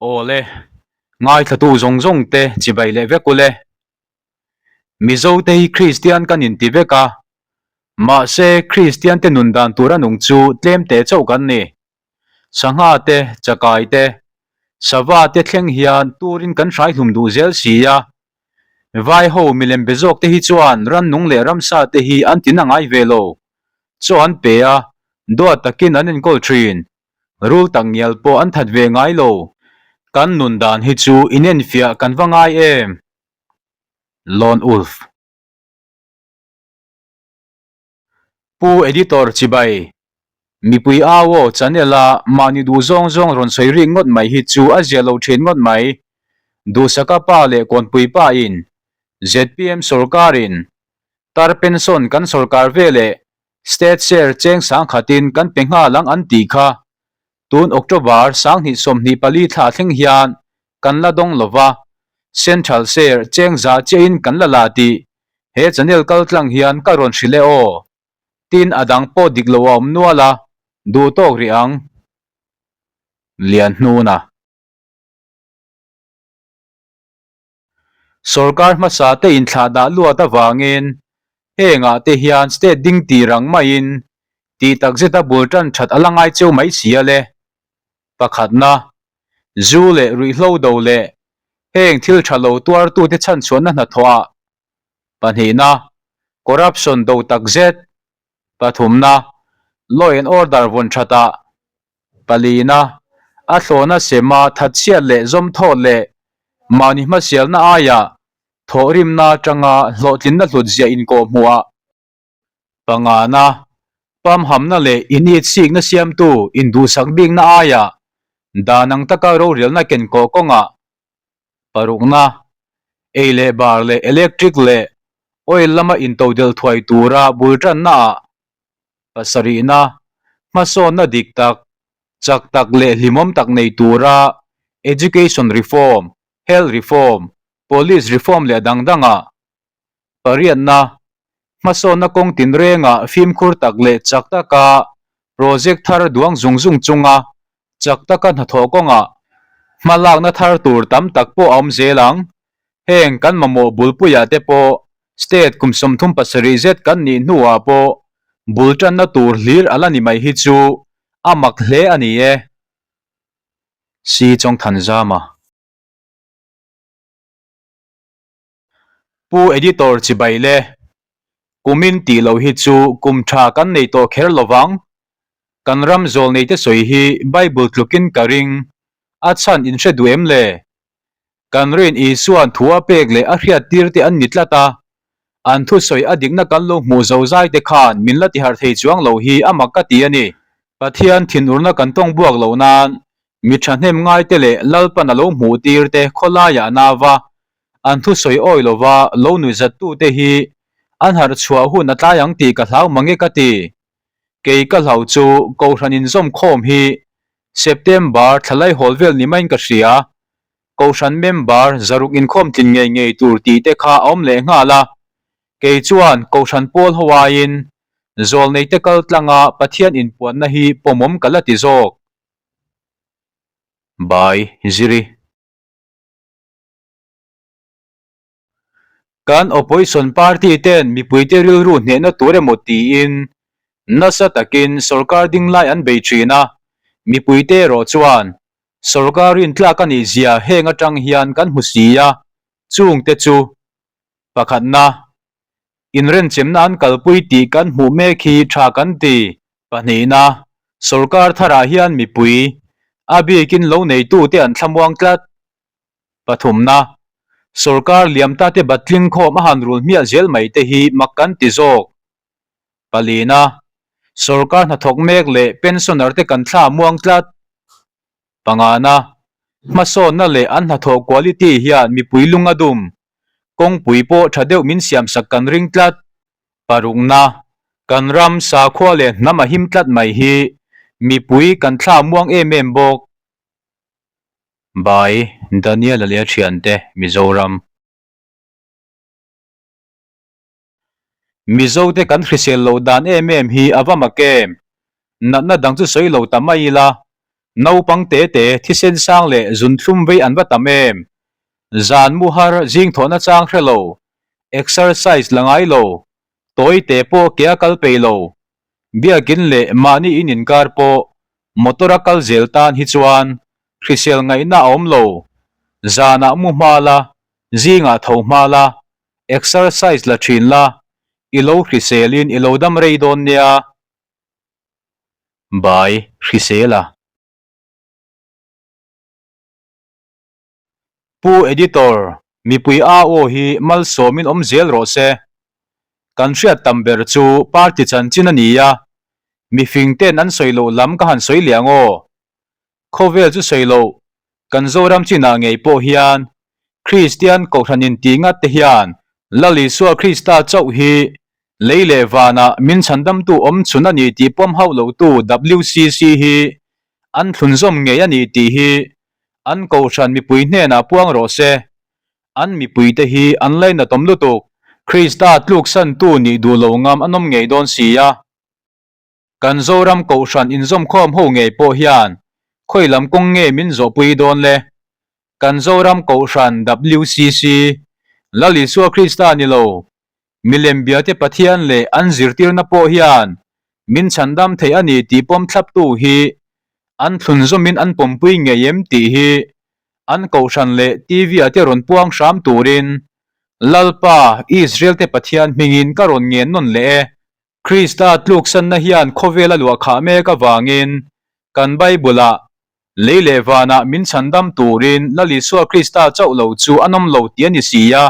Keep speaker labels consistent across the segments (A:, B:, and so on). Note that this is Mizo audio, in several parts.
A: Awle, ngaithlatu zawng zawng te chibai leh vek ule. Mizo te hi Kristian kan inti vek a, mahse Kristian te nun dan tur a nung chu tlem teh chauh kan ni. Sangha te, chakai te, sava te thleng hian turin kan hrai hlum duh zel si a. Vai ho milem be zawk te hi chuan rannung leh ramsa te hi an tin a ngai ve lo. Chaw an pe a, duat takin an enkawl thin. Rul tak ngial pawh an that ve ngai lo. Kan nun dan hi chu inenfiah kan va ngai em? Lone Wolf. Pu Editor Chibai, Mipui au aw channel a mahni duh zawng zawng rawn sawi rik ngawt mai hi chu a zia lo thin ngawt mai. Duhsaka pa leh Kawnpui pa in zpm sorkar in tar pension kan sorkar ve leh state share cheng sangkhatin kan pe nghal ang an tih kha tun October 2024 thla thleng hian kan la dawng lova, Central share cheng za chiahin kan la la tih he channel kal tlang hian ka rawn hrilh e aw. Tin a dang pawh dik lo a awm nual a, duh tawk rih ang. Lianhnuna. Sorkar hmasa te inthlah dah luat avangin hengah te hian state ding tih rang maiin tih takzeta bul tan that a la ngai cheu mai si a le. Pakhatna, zu leh ruihhlo do leh heng thil tha lo tuartute chhanchhuahna hnathawhah. Pahnihna, corruption do takzet. Pathumna, law and order vawn thatah. Palina, a thlawna sema thatchhiat leh zawmthawt leh mahni hmasialna aiah thawhrimna atanga hlawhtlinna hlutzia inkawhhmuhah. Pangana, pamhamna leh initsikna siamtu induhsak bikna aiah dan ang taka rorelna kenkawh kawngah. Parukna, ei leh bar leh electric leh oil lama intodelh thuai tura bul tannaah. Pasarihna, hmasawnna dik tak, chak tak leh hlimawm tak nei tura Education Reform, Health Reform, Police Reform leh dang dangah. Pariatna, hmasawnna kawng tinrengah fimkhur tak leh chak taka project thar duang zung zung chunga chak taka hnathawh kawngah hmalakna thar tur tam tak pawh a awm zel ang. Heng kan mamawh bulpuiah te pawh State kum 37 zet kan nih hnuah pawh bul tanna tur hlir a la ni mai hi chu a mak hle a ni e. Si Chawngthanzama. Pu Editor chibai le, kumin tih loh hi chu kum tha kan nei tawh kher lovang. Kan ram zawl neite sawi hi Bible tlukin ka ring, a chhan in hre duh em le? Kan rin Isua'n thu a pek leh a hriat tir te an ni tlat a, an thusawi a dikna kan lo hmuh zo zai te khan min la tiharh thei chuang lo hi a mak ka ti a ni. Pathian thinurna kan tawng buak loh nan mi thahnem ngai te leh Lalpan a lo hmuh tir te khawlaiah a nau va, an thusawi awi lova lo nuihzattu te hi an harh chhuah hun a tlai ang tih ka hlau mange ka ti. Kei ka hlau chu Kohhran inzawmkhawm hi September thlalai hawl vel ni maiin ka hria. Kohhran member zaruk inkhawm tlin ngei ngei tur tih te kha a awm leh nghal a. Kei chuan Kohhran pawl ho aiin zawlneite kal tlanga Pathian inpuanna hi pawmawm ka la ti zawk. By Ziri. Kan opposition party ten mipuite rilru hnehna tur emaw tiin nasa takin sorkar ding lai an bei thin a, mipuite erawh chuan sorkar rintlak a nih zia heng atang hian kan hmu si a, chungte chu pakhatna inrenchemna an kalpui tih kan hmuh mek hi tha kan ti. Pahnihna, sorkar tharah hian mipui a bikin lo neitute an thlamuang tlat. Pathumna, Sorkar liam ta te batling khawm a han rul hmiah zel mai te hi mak kan ti zawk. Palina, Sorkar hnathawk mek leh pensioner te kan thla muang tlat. Pangana, Hmasawnna leh an hnathawh quality hian mipui lung a dum. Kawngpui pawh tha deuh min siamsak kan ring tlat. Parukna, Kan ram sakhua leh hnam a him tlat mai hi mipui kan thla muang em em bawk. By Daniel-a leh a thiante, Mizoram. Mizote kan hrisel loh dan em em hi a va mak em? Natna dang chu sawi lo ta mai ila. Naupang te te thisen sang leh zunthlum vei an va tam em? Zan mu har zing thawhna chang hre lo, exercise la ngai lo, tawi te pawh ke a kal peih lo, biakin leh mahni in inkar pawh motor a kal zel tan hi chuan hrisel ngaihna a awm lo. Zanah mu hma la, zingah tho hma la, exercise la thin la, i lo hriselin i lo dam rei dawn nia. Bai hrisel a. Pu Editor, mipui a aw hi malsawmin awm zel rawh se. Kan hriat tam ber chu party chanchin a ni a, mifing ten an sawi loh lam ka han sawi leh ang aw. Khawvel chu sawi loh, kan Zoram chinah ngei pawh hian Kristian Kohhran inti ngat te hian Lal Isua Krista chauh hi lei leh vanah min chhandamtu awm chhun a ni tih pawm hauh lotu WCC hi an thlunzawm ngei a ni tih hi An kohhran mipui hnenah puang rawh se. An mipuite hi an lainatawm lutuk. Krista tluksantu nih duh lo ngam an awm ngei dawn si a. Kan Zoram kohhran inzawmkhawm ho ngei pawh hian khawi lam kawng nge min zawhpui dawn le? Kan Zoram kohhran WCC, Lal Isua Krista ni lo, milem biate Pathian leh an zirtirna pawh hian min chhandam thei a ni tih pawm thlaptu hi an thlunzawmin an pawmpui ngei em tih hi an kohhran leh TV ah te rawn puang hram turin Lalpa Israel te Pathian hmingin ka rawn ngen nawn leh e. Krista tluksanna hian khawvel a luah khah mek avangin kan Bible-ah lei leh vanah min chhandam turin Lal Isua Krista chauh lo chu an awm lo tih a ni si a.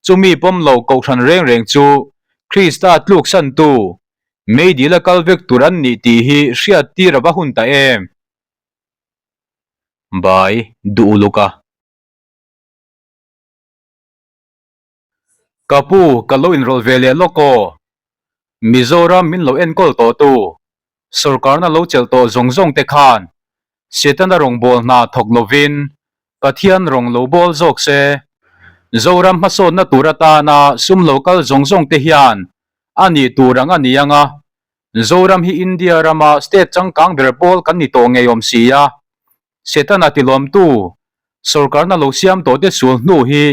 A: Chumi pawm lo kohhran reng reng chu Krista tluksantu Meidil a kal vek tur an nih tih hi hriat tir a va hun ta em? Bai duh uluk a. Ka pu, ka lo inrawlh ve leh lawk aw. Mizoram min lo enkawl tawh tu, sawrkarna lo chelh tawh zawng zawng te khan Setana rawngbâwl hna thawk lovin Pathian rawng lo bâwl zawk se. Zoram hmasawnna tur atana sum lo kal zawng zawng te hian a nih tur ang a ni ang a, Zoram hi India rama state changkang ber pawl kan ni tawh ngei awm si a, Setana tilawmtu sawrkarna lo siam tawh te sul hnu hi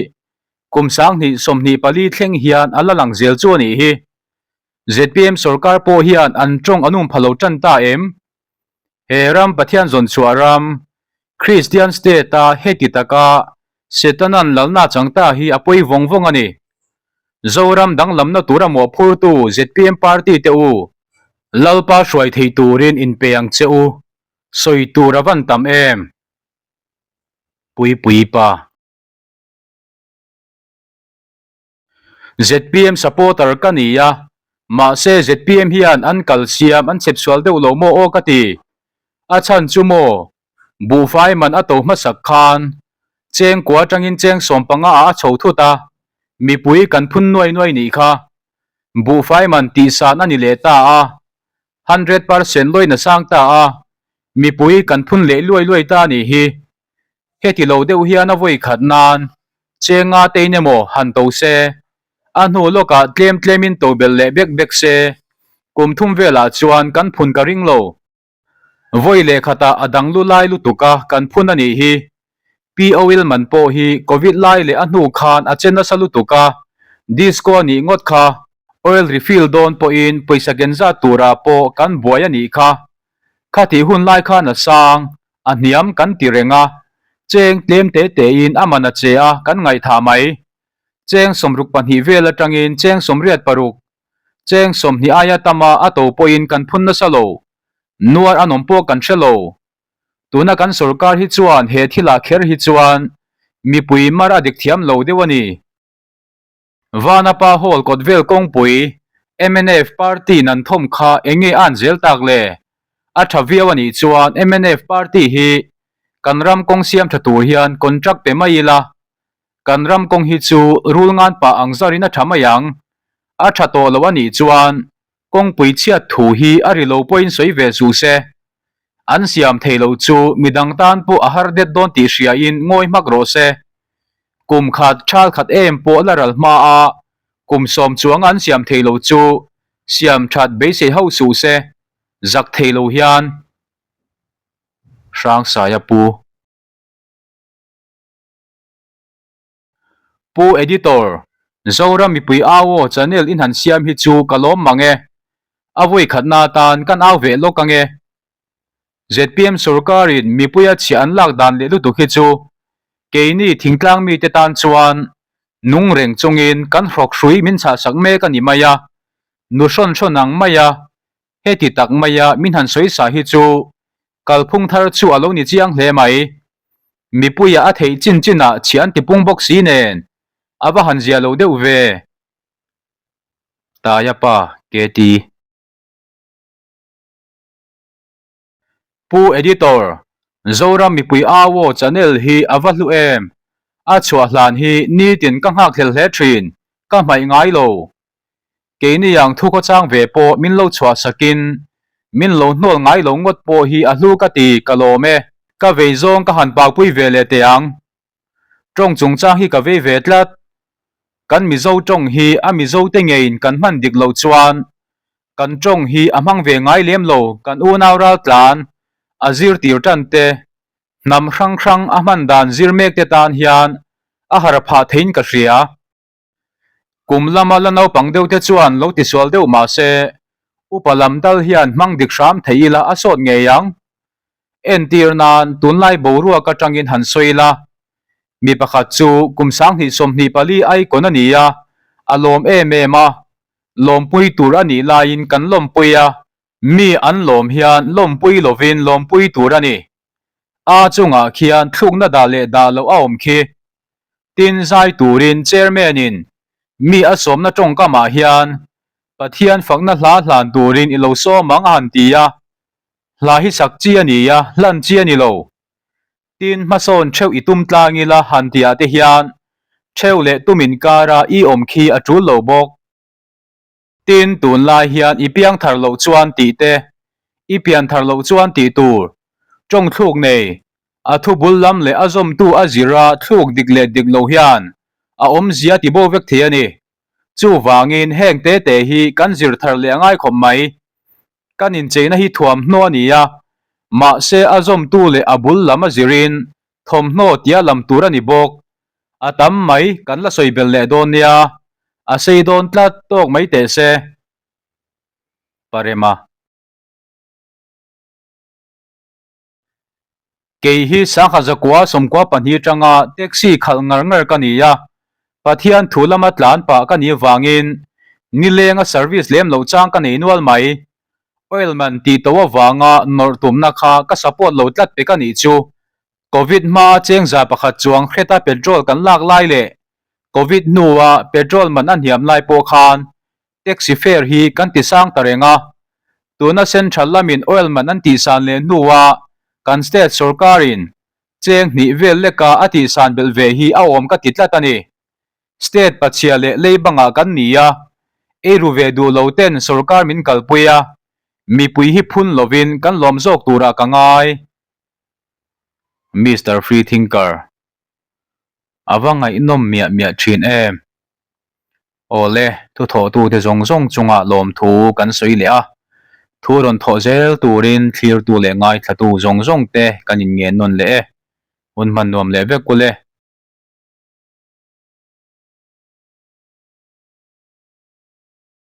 A: kum 20 24 thleng hian a la lang zel chu a nih hi. Zpm sawrkar pawh hian an tawng an um pha lo tan ta em? He ram Pathian zawn chhuah ram, Kristian state a heti taka Setanan lalna chang ta hi a pawi vawng vawng a ni. Zoram danglamna tura mawhphurtu zpm party te u, Lalpa hruai thei turin inpe ang che u, sawi tur a van tam em? Puipui pa. Zpm supporter ka ni a, mahse zpm hian an kal siam an chep sual deuh lo maw aw ka ti. A chhan chu maw, buhfai man a to hmasak khan cheng kua atangin cheng 15 ah a chho thut a, mipui kan phun nuai nuai nih kha. Buhfai man tihsan a ni leh ta a, 100% lawina sang ta a, mipui kan phun leh luai luai ta nih hi. Heti lo deuh hian a vawi khat nan Chenga tein emaw han to se, a hnu lawkah tlem tlemin to belh leh bek bek se, kum thum velah chuan kan phun ka ring lo. Vawi leh khatah a dang lu lai lutuk a kan phun a nih hi. Pi Oil man pawh hi Covid lai leh a hnu khan a che nasa lutuk a, disco a nih ngawt kha, oil refill dawn pawhin pawisa ken zat turah pawh kan buai a nih kha. Khatih hun lai khan a sang, A hniam kan ti reng a, cheng tlem te tein a man a che a kan ngaihthah mai. Cheng 62 vel atangin cheng 86, cheng 20 aia tama a to pawhin kan phun nasa lo. Nuar an awm pawh kan hre lo. Tuna kan sorkar hi chuan he thilah kher hi chuan mipui mar a dik thiam lo deuh a ni. Vanapa Hall kawt vel kawngpui mnf party in an thawm kha enge a an zel tak le? A tha viau a nih chuan mnf party hi kan ram kawng siam tha tur hian contract pe mai ila, kan ram kawng hi chu rul ngan pah ang zarin a tha mai ang. A tha tawh lo a nih chuan kawngpui chhiat thu hi a ri lo pawhin sawi ve suh se. An siam thei lo chu midang tan pawh a har det dawn tih hriain ngawi hmak rawh se. Kum khat thal khat em pawh la ral hma a, kum 10 chuang an siam thei lo chu siam that beisei ho suh se, zak thei lo hian. Hrangsaia Pu. Pu Editor, Zoram mipui au aw channel in han siam hi chu ka lawm mang e. A vawi khatna atan kan au veh lawk ange. Zpm sorkarin mipuia chhiah an lak dan leh lutuk hi chu keini thingtlang mite tan chuan nung reng chungin kan hrawk hrui min chhahsak mek a ni mai a, nu hrawn hrawn ang mai a, heti tak maia min han sawi sa hi chu kalphung thar chu a lo ni chiang hle mai. Mipuia a theih chin chinah chhiah an tipung bawk si nen a va han zia lo deuh ve. Taia pa KT. Pu Editor, Zoram mipui au aw channel hi a va hlu em? A chhuah hlan hi nitin ka nghakhlel hle thin, ka hmaih ngai lo. Keini ang thu khawchang ve pawh min lo chhuah sakin min lo hnawl ngai lo ngawt pawh hi a hlu ka ti, ka lawm e. Ka vei zawng ka han pakpui ve leh teh ang. Tawng chungchang hi ka vei ve tlat. Kan Mizo tawng hi a Mizo te ngeiin kan hman dik loh chuan kan tawng hi a hmang ve ngai lem lo kan unau ral tlan a zirtir tan te hnam hrang hrang a hman dan zir mek te tan hian a har phah theiin ka hria. Kum lama la naupang deuh te chuan lo tisual deuh mah se upa lam dal hian hmang dik hram thei ila a sawt ngei ang. Entir nan tunlai boruak atangin han sawi ila, mi pakhat chu kum 2024 icon a ni a, a lawm em em a, lawmpui tur a nih laiin kan lawmpui a, mi an lawm hian lawmpui lovin lawmpui tur a ni. A chungah khian thlukna dah leh dah loh a awm khi. Tin, zai turin Chairman-in mi a sawmna tawngkamah hian Pathian fakna hla hlan turin i lo sawm ang a han ti a, hla hi sak chi a ni a, hlan chi a ni lo. Tin, hmasawn theuh i tum tlang ila han tihah te hian theuh leh tum inkara i awm khi a tul lo bawk. Tin, tunlai hian i piang thar loh chuan tih te, i pian thar loh chuan tih tur, tawng thluk nei, a thu bul lam leh a zawmtu a zira thluk dik leh dik lo hian a awmzia ti bo vek thei a ni. Chuvangin heng te te hi kan zir thar leh a ngai khawp mai. Kan incheina hi thuamhnaw a ni a, mahse a zawmtu leh a bul lam a zirin thawmhnaw tia lam tur a ni bawk. A tam mai kan la sawi belh leh dawn nia, a sei dawn tlat tawk mai teh se. Parema. Kei hi sangha zakua 12 atanga taxi khalh ngar ngar ka ni a, Pathian thu lama tlan pah ka nih vangin nilenga service lem loh chang ka nei nual mai. Oil man tih to avanga nawrh tumna kha ka support lo tlat pek a nih chu. Covid hmaa chengza pakhat chuang hreta petrol kan lak lai leh Covid hnua petrol man a hniam lai pawh khan taxi fare hi kan ti sang ta reng a. Tuna central lamin oil man an tihsan leh hnua kan state sorkarin cheng hnih vel leka a tihsan belh ve hi a awm ka ti tlat a ni. State pachhia leh lei bangah kan ni a, eiru ve duh lo ten sorkar min kalpui a, mipui hi phun lovin kan lawm zawk turah ka ngai. Mister Free Thinker, A va ngaihnawm miah miah thin em? Awle, thuthawhtute zawng zawng chungah lawmthu kan sawi leh a, thu rawn thawh zel turin thlirtu leh ngaithlatu zawng zawngte kan inngen nawn leh e. Hun hman nuam leh vek u le.